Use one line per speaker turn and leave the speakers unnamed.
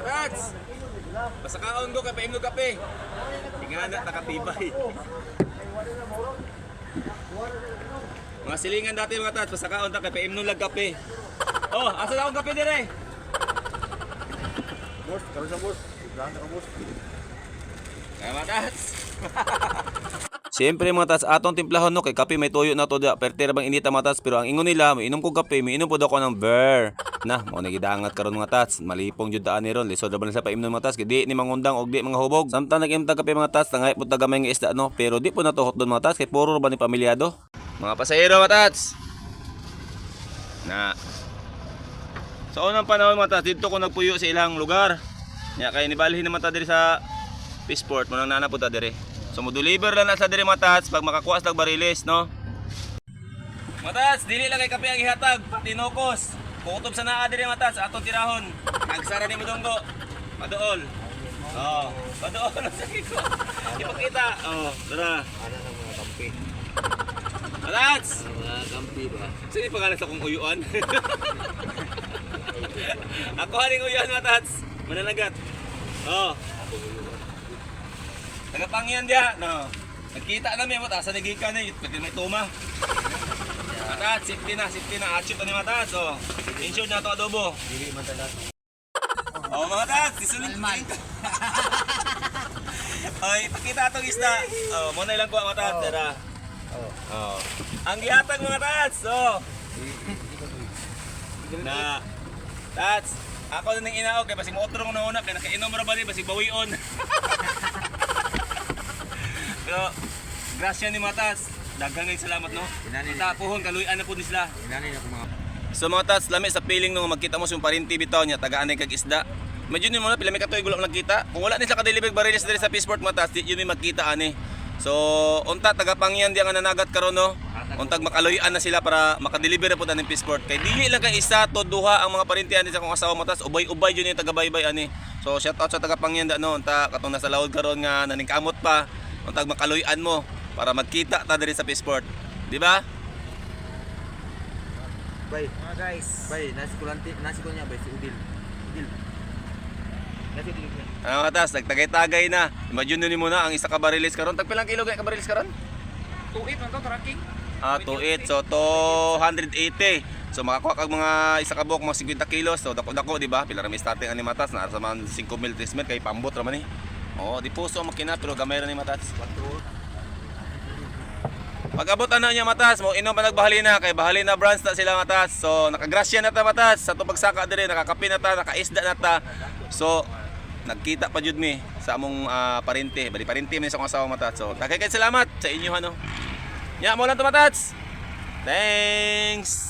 Tats! Pasakaon ko kay paimnog kape. Ingana ta katibay. Mga silingan dati, mga tats, pasakaon ta kay paimnog lag kape. Oh, asa na akong kape dire?
Boss, karon sa boss. Lahan ka, boss.
Kaya, mga tats. Siyempre, mga tats, atong timplahon, no, kay kape may tuyo na to da. Perte ra bang inita, mga tats, pero ang ingon nila, may inom ko kape, may inom po daw ko ng beer. Na, mao na gidangat karon, mga tats. Malipong jud daan ni ron, lisod ra ba na sa paimnon, mga tats, kay di ni mangundang og di mga hubog. Samtang nag-inom ta kape, mga tats, tangay pud ta gamay nga isda, no, pero di po na to hotdog, mga tats, kay puro ra ba ni pamilyado. Mga pasahero, mga tats. Na. Sa unang panahon, mga tats, dito ko nagpuyo sa ilang lugar. Nya kay nibalhin naman ta diri sa Peaceport, mo nang nana po ta diri. So mo deliver lang na sa diri, mga tats, pag makakuha sa bariles, no? Mga tats, dili lang kay kape ang ihatag, pati nokos. Kutob sa naa diri, mga tats, atong tirahon. Nagsara ni Mudonggo. Paduol. Oh, paduol sa ko. Ipakita. Oh, tara.
Ana ng mga kampi.
Mga tats!
Mga kampi ba?
Sino yung pangalan sa akong uyuan? Ako haring uyuan, mga tats. Mananagat. Oh. Tagapangyan diya. No. Nagkita namin mo asa nagika na pwede na ituma. Mga tats, safety na, safety na. Achip na ni mga tats. Oh. Insured na to adobo.
Dili man tanan.
Oh, mga tats, disulod. Ay, pakita atong isda. Oh, mo na ilang kuha, mga tats. Tara.
Oh.
Oh. Ang gihatag, mga tats. Oh. Na. Tats, ako na ning inaog kay basig mootro ko na una kay nakainom ra ba ni basig bawion. Pero grasya ni mga tats. Daghang kay salamat, no.
Inani ni-
Tapuhon kaluy-an na pud ni sila.
Inani na ko mga
So mga tats, lami sa piling nung magkita mo sa yung parinti bitaw niya, tagaan kag isda. Imagine mo na, pila may katuig wala mo nagkita. Kung wala ni sila ka-deliver bariles diri sa Peaceport, mga tats, di yun may magkita ani. So, unta tagapangyan di ang nanagat karon, no. Untag makaluy-an na sila para makadeliver na po taning Peaceport. Kay dili lang kay isa to duha ang mga parinti ani sa akong asawa, mga tats, ubay-ubay yun yung tagabaybay ani. So, shout out sa tagapangyan da, no, unta katong nasa laod karon nga naningkamot pa, untag makaluy-an mo para magkita ta diri sa Peaceport. Di ba?
Bay,
Mga guys.
bay, nasi kulanti, nasi ko niya bay si Udil. Udil. Nasi Udil niya.
Ano, mga tas, nagtagay-tagay na. Imagine nyo muna ang isa ka barilis karon. Tag pilang kilo kay ka barilis karon?
2.8 man to, tracking.
Ah, 28. So 280. So makakuha kag mga isa ka buok mga 50 kilos. So dako-dako, di ba? Pila ra may starting ani matas na sa man 5,000 3,000 kay pambot ra man ni. Oh, di puso ang makina pero gamay ra ni matas. Pag-abot ana niya, matas, mo inom pa nagbahalina kay Bahalina branch na sila, matas. So nakagrasya na ta, matas, sa to pagsaka dire, nakakape na ta, nakaisda na ta. So nagkita pa jud mi sa among parente, bali parente man sa akong asawa, matas. So daghay kay salamat sa inyo ano. Nya mo lang to, matats. Thanks.